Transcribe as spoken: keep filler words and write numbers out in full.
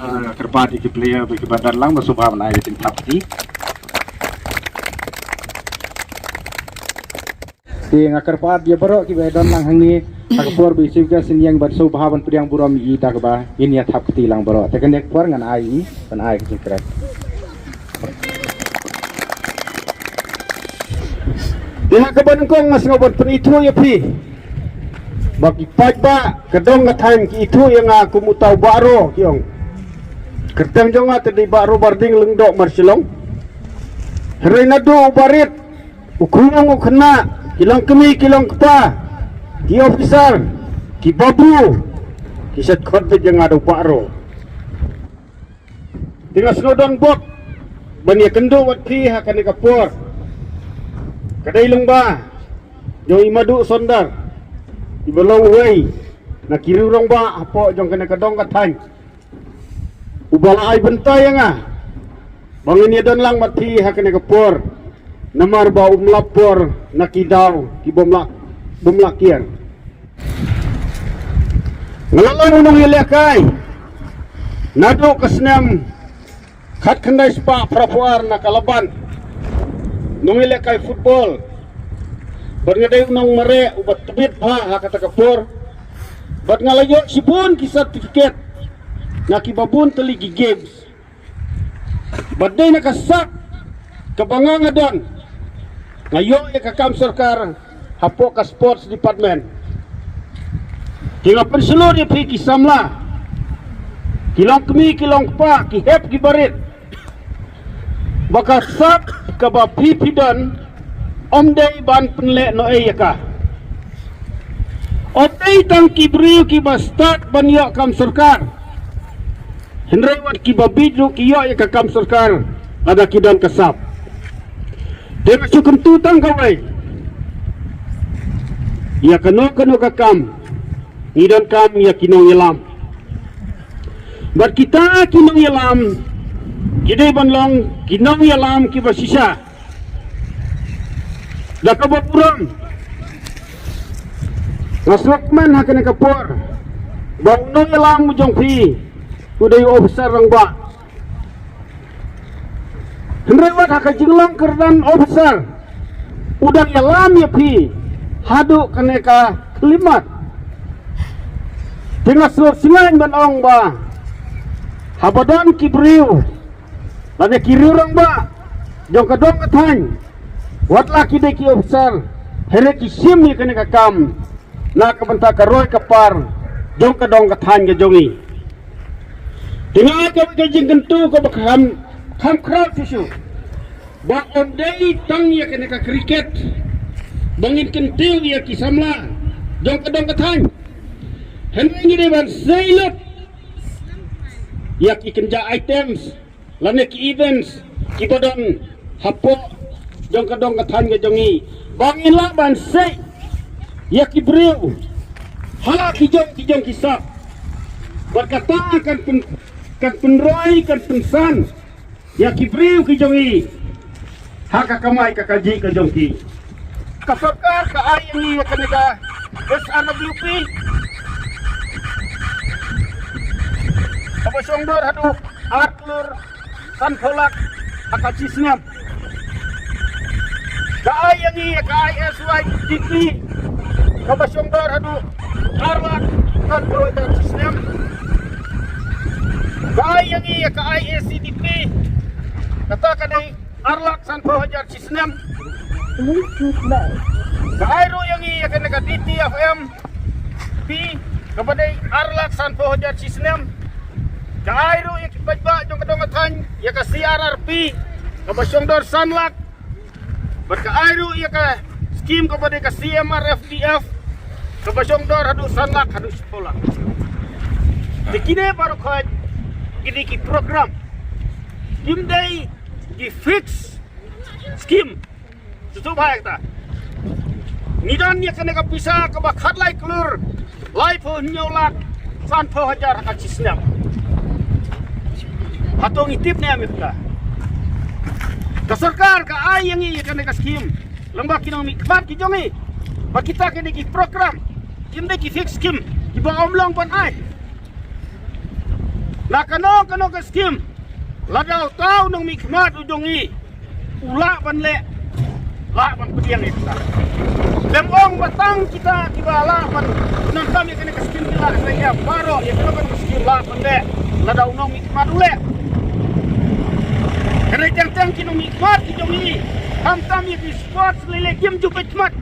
Ah, kyrpad ïa ki player ba ki ba don lang ba sngewbha ban ai ka jingthap kti. Te nga kyrpad ïa baroh ki ba don lang hangne ha ka por ba i chief guest in ïeng ban sngewbha ban pdiang burom ïa i da kaba in ïa thap kti lang baroh. Te kane ka por ngan ai i ban ai ka jingkyrpad. Te ha kaba nyngkong nga sngew ban pynithuh ïa phi ba ki paidbah ka dong ka thaiñ ki ithuh ïa nga kum uta u Bah Ro ki ong. Kyrteng jong nga te dei Bah Ro Barding Lyngdoh Marshillong. Hynrei naduh u barit, u khunlung u khynnah, ki long kmie ki long kpa, ki officer, ki babu, ki shet khot beit ïa nga da u Bah Ro. Te nga sngew don bok ban ïa kynduh wat phi ha kane ka por. Ka dei lyngba jong i Madu Sonder, i ba long uwei na ki riew rangbah hapoh jong kane ka dong ka thaiñ, u ba la ai bynta ïa nga ba ngin ïa don lang wat phi ha kane ka por. Namar ba um lap por na ki daw ki bym lah, bym lah kiar. Nga la long u nongïalehkai naduh ka snem khatkhyndai spah phraphew ar na ka Laban. Nongïalehkai football. Bad nga dei u nongmareh u ba tbit bha ha kata ka por. Bad nga la ïoh shibun ki certificate na ki babun tylli ki games. Bad dei na ka sap kaba nga nga don, nga ïoh ïa ka kam sorkar hapoh ka sports department. Te nga pynshlur ïa phi ki samla, ki long kmie ki long kpa, ki hep ki barit, ba ka sap kaba phi phi don ym dei ban pynleh noh ei ïa ka. Ym dei tang ki briew ki ba stad ban ïoh kam sorkar, hynrei wat ki ba bieit ruh ki ïoh ïa ka kam sorkar lada ki don ka sap. Te nga shu kyntu tang kawei, ïa kano kano ka kam ngi donkam ïa ki nongïalam. Bad kita ki nongïalam ki dei ban long ki nongïalam ki ba shisha. Da kaba burom nga sngewkmen ha kane ka por ba u nongïalam u jong phi u dei u officer rangbah. Hynrei wat ha ka jinglong kyrdan officer u dang ïalam ïa phi haduh kane ka khyllipmat. Te nga sngewsynei ban ong ba haba don ki briew lane ki riew rangbah jong ka dong ka thaiñ, wat la ki dei ki officer, hynrei ki shim ïa kane ka kam na ka bynta ka roi ka par jong ka dong ka thaiñ ka jong i. Te nga ai ka, ka jingkyntu kaba kham, kham khraw shisha ba ym dei tang ïa kane ka cricket ba ngin kyntiew ïa ki samla jong ka dong ka thaiñ. Hynrei ngi dei ban sei lut ïa ki kynja items lane ki events ki ba don hapoh jong ka dong ka thaiñ ka jong i ba ngin lah ban sei ïa ki briew ha ki jong ki jong ki sap. Bad kata kan pyn, kan pynroi kan pynsan ïa ki briew ki jong i ha ka kamai ka kajih ka jong ki. Ka sorkar ka ai ïa ngi ïa kane ka S R W P kaba shong dor haduh ar klur sanphew lak ha ka shi snem. Ka ai ïa ngi ïa ka I S Y D P kaba shong dor haduh ar lak sanphew hajar shi snem. Ka ai ïa ngi ïa ka I S C D P kata ka dei ar lak sanphew hajar shi snem. Ka ai ruh ïa ngi ïa kane ka D T F M P kaba dei ar lak sanphew hajar shi snem. Ka ai ruh ïa ki paidbah jong ka dong ka thaiñ ïa ka C R R P kaba shong dor san lak. Bad ka ai ruh ïa ka skim kaba dei ka C M R F D F kaba shong dor haduh san lak haduh shiphew lak. Te kine baroh khoit ki dei ki program, kim dei ki fix skim. Tutu bha ïa kata. Ngi don ïa kane ka pisa kaba khatlai klur laiphew hynñiew lak sanphew hajar ha ka shi snem. Hato ngi tip ne em ïa kata? Ka sorkar ka ai ïa ngi ïa kane ka skim lyngba ki nongmihkhmat ki jong ngi. Bad kita ki dei ki program, kim dei ki fix skim kiba ym long ban ai. Na kano kano ka skim, lada uta u nongmihkhmat u jong i u lah ban leh, lah ban pdiang ïa kata. Lem ong ba tang kita kiba lah ban nang kam ïa kane ka skim ki lah leh, ïa baroh ïa kano kano ka skim lah ban leh lada u nongmihkhmat u leh. Kane teng teng ki nongmihkhmat ki jong i, khamtam ïa ki sports lei lei kim ju peit khmat.